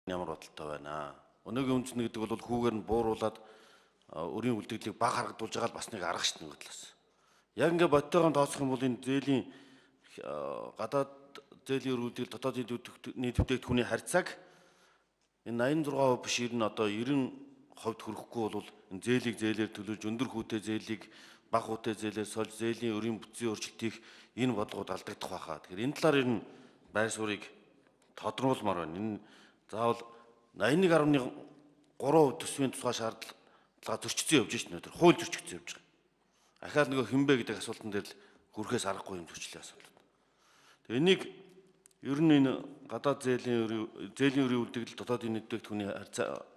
Ямар бодолтой байна? Өнөөгийн үнэ цэнэ гэдэг бол хүүгээр нь бууруулад өрийн үлдэгдлийг бага харагдуулж байгаа л бас нэг арга шүү дээ талаас. Яг ингээ бодтойгоо тооцох юм бол энэ зээлийн гадаад зээлийн өр үлдэгдэл дотоодын нийт бүтээгдэхүүний харьцааг энэ 86% биш, ер нь одоо 90% хүрэхгүй бол энэ зээлийг зээлээр төлөж, өндөр хүүтэй зээлийг бага хүүтэй зээлээр сольж, зээлийн өрийн бүтцийн өөрчлөлт хийх энэ бодлогод алдагдах байхаа. Тэгэхээр энэ талаар ер нь байр суурийг тодруулмаар байна. Энэ заавал 81.3% төсвийн тусгай шаардлага зөрчсөн явж шин өнөөдөр хууль зөрчигдсөн явж байгаа. Ахаал нөгөө хинбэ гэдэг асуултан дээр л хүрэхээс аргагүй юм зөрчлийн асуудал. Тэгээ энийг ер нь энэ гадаад зээлийн өрийн үлдэгдэл дотоодын нийт бүтээгдэхүүний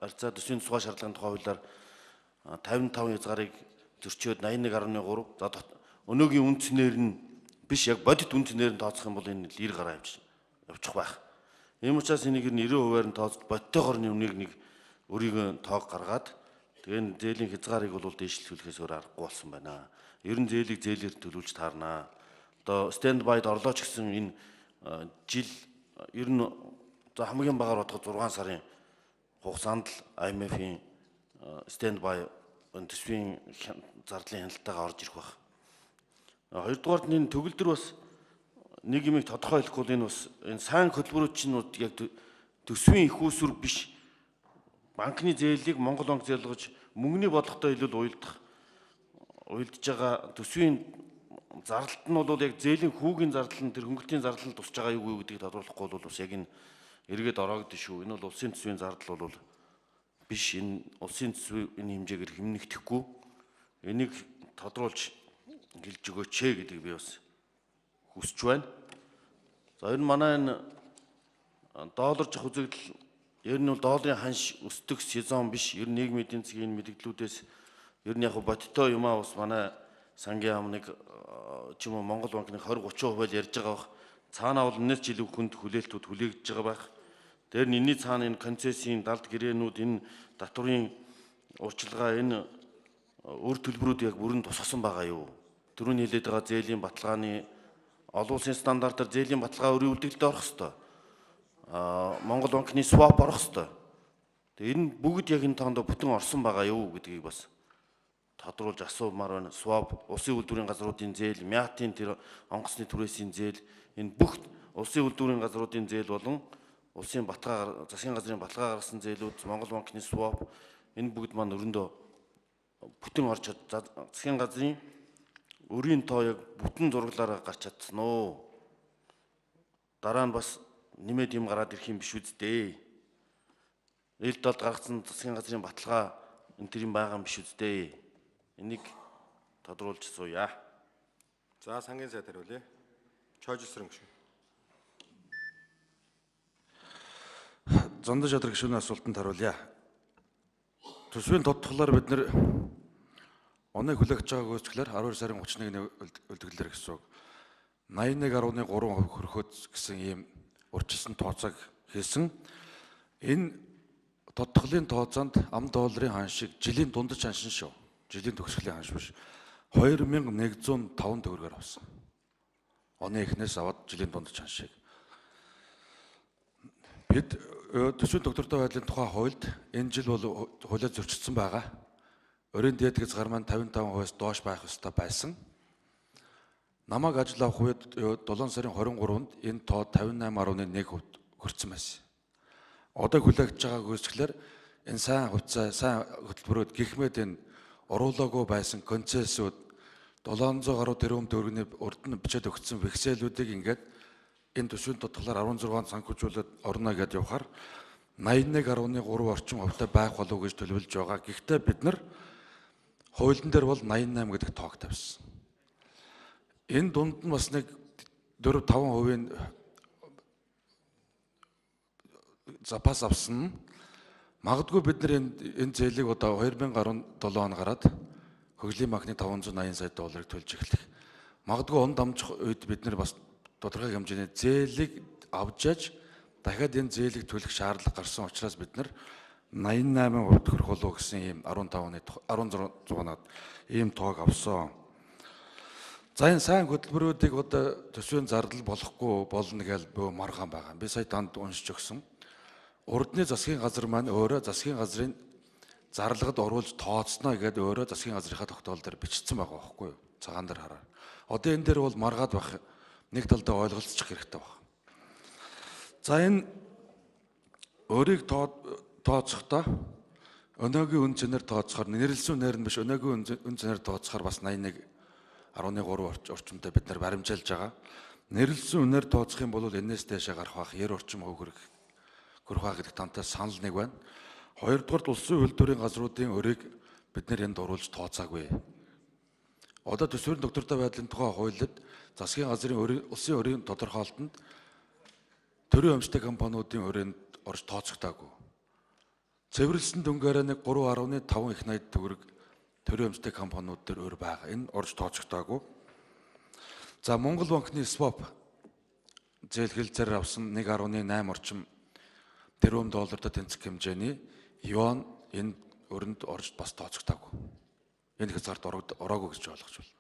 харьцаа төсвийн тусгай шаардлагын тухай хуулиар 55 хязгаарыг зөрчөөд 81.3, за өнөөгийн үн цэнээр нь биш, яг бодит үн цэнээр нь тооцох юм бол энэ 90 гараа явчих байх. Ийм учраас энийг 90%-аар нь тооцож бодтойгоор нь үнийг нэг өрийг тоог гаргаад тэгээ энэ зээлийн хязгаарыг бол дээшлүүлэхээс өөр аргагүй болсон байна. Ер нь зээлийг зээлээр төлөвлөж таарнаа. Одоо stand by-д орлоо ч гэсэн энэ жил ер нь за хамгийн багаар бодоход 6 сарын хугацаанд л IMF-ийн stand by төсвийн зардлын хяналтайгаа орж ирэх байх. Хоёрдугаарт нь энэ төгөлдөр бас нэг юмыг тодорхой хэлэхгүй бол энэ бас энэ сайн хөтөлбөрүүд чинь яг төсвийн их усүр биш, банкны зээлийг Монгол банк зээлгэж мөнгөний бодлоготой илүү уялдж байгаа төсвийн зарлалт нь бол яг зээлийн хүүгийн зардал нь тэр хөнгөлтийн зардал нь тусч байгаа юу гэдгийг тодруулахгүй бол бас яг энэ эргээд ороогдсон шүү. Энэ бол улсын төсвийн зардал бол биш, энэ улсын төсвийн энэ хэмжээгээр хэмнэгдэхгүй. Энийг тодруулж хэлж өгөөч гэдгийг би бас хүсэж байна. За ер нь манай энэ доллар жих үзэгдэл ер нь бол долларын ханш өсдөх сезон биш. Ер нь нийгмийн эдийн засгийн энэ мэдээллүүдээс ер нь яг бодиттой юм аа бас манай сангийн яам нэг ч юм уу Монгол банкны 20 30% л ярьж байгаа бах. Цаанаа бол энэс ч илүү хүнд хүлээлтүүд хүлээгдэж байгаа байх. Тэр нь энэний цаана энэ концессийн далд гэрээнүүд, энэ татврын урчилгаа, энэ өр төлбөрүүд яг бүрэн тусгасан байгаа юу? Түрүүний хэлээд байгаа зээлийн баталгааны олон улсын стандартаар зээлийн баталгаа өрийн үлдэгдэлд орох ёстой. Монгол банкны swap орох ёстой. Тэгээ энэ бүгд яг энэ тоонд бүтэн орсон байгаа юу гэдгийг бас тодруулж асуумаар байна. Swap, улсын үйлдвэрийн газруудын зээл, МЯТ-ын тэр онгоцны түрээсийн зээл, энэ бүх улсын үйлдвэрийн газруудын зээл болон улсын баталгаа засгийн газрын баталгаа гаргасан зээлүүд, Монгол банкны swap, энэ бүгд маань өрөндөө бүтэн орж засгийн газрын өрийн тоо яг бүтэн зураглаараа гарч чадсан уу? Дараа нь бас нэмээд юм гараад ирэх юм биш үсттэй. Ил долд гаргацсан засгийн газрын баталгаа энэ төр юм байгаа юм биш үсттэй. Энийг тодруулж сууя. За сангийн сайд хариулъя. Чойжсрэн гишүүн. Зондон шадар гишүүний асуултанд хариулъя. Төсвийн тодтголоор бид нэр оныг хүлээгдэж байгааг үйлчлэгээр 12 сарын 31-ний үлдэгдлэр гэсэн үг. 81.3% хөрөхөд гэсэн ийм урьдчилсан тооцоог хийсэн. Энэ тодтголын тооцоонд ам долларын ханшиг жилийн дундаж ханшин шүү. Жилийн төгсгөлийн ханш биш. 2105 төгрөгөөр авсан. Оны эхнээс аваад жилийн дундаж ханшиг. Бид төсвийн тогтвортой байдлын тухай хуульд энэ жил бол хуулиар зөрчилдсөн байгаа. Өрийн дээд хязгаар маань 55%-аас доош байх ёстой байсан. Намайг ажил авах үед 7 сарын 23-нд энэ тоо 58.1% хүрсэн байсан. Одоо хүлээгдэж байгаа гүйцэтгэлээр энэ сайн хувьцаа, сайн хөтөлбөрүүд гэх мэт энэ оруулаагүй байсан концессиуд 700 гаруй тэрбум төгрөгийн урд нь бичээд өгсөн векселүүдийг ингээд энэ төсвийн тодтголоор 16 санхүүжүүлээд орно гэдээ явахаар 81.3 орчим хувьтай байх болов уу гэж төлөвлөж байгаа. Гэхдээ бид нар хуулийн дээр бол 88 гэдэг тоог тавьсан. Энэ дунд нь бас нэг 4-5% запас авсан. Магадгүй бид нар энэ зээлийг одоо 2017 он гараад хөгжлийн банкны 580 сая долларыг төлж эхлэх. Магадгүй он дамжих үед бид нар бас тодорхой хэмжээний зээлийг авч яж дахиад энэ зээлийг төлөх шаардлага гарсан учраас бид нар 88% төгрөх болов гэсэн ийм 15-ны 16 оноод ийм тоог авсан. За энэ сайн хөтөлбөрүүдийг одоо төсвийн зардал болохгүй болно гэж бөө маргаан байгаа. Би сая танд уншиж өгсөн. Урдны засгийн газар маань өөрөө засгийн газрын зарлагад оруулж тооцноо гэдээ өөрөө засгийн газрынхаа тогтоол дээр бичсэн байгаа байхгүй юу? Цагаан дээр хараа. Одоо энэ дээр бол маргаад байх нэг талдаа ойлголцчих хэрэгтэй баг. За энэ өрийг тооцохдоо өнөөгийн үн цэнээр тооцохоор нэрлсэн үнээр нь биш өнөөгийн үн цэнээр тооцохоор бас 81.3 орчимтай бид нар баримжаалж байгаа. Нэрлсэн үнээр тооцох юм бол энэс дээшээ гарах бах 90 орчим хувь хүрэх байх гэдэг тантай санал нэг байна. Хоёрдугаарт улсын үйлдвэрийн газруудын өрийг бид нэр энд оруулж тооцоогүй. Одоо төсвөрийн доктортой байдлын тухай хуульд засгийн газрын улсын өрийн тодорхойлолтод төрийн өмчтэй компаниудын өрөөнд орж тооцогдоогүй. Цэвэрлсэн дүнгээрээ нэг 3.5 их 80 төгрөг төрийн өмчтэй компаниуд дээр өөр байгаа. Энэ орж тооцогдоогүй. За Монгол банкны swap зээл хэлцээр авсан 1.8 орчим тэрбум доллартай тэнцэх хэмжээний юан энэ өрөнд орж бас тооцогдоогүй. Энэ хязгаарт ороогүй гэж ойлгож байна.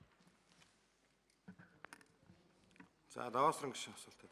За даваасран гишүүн асуулт.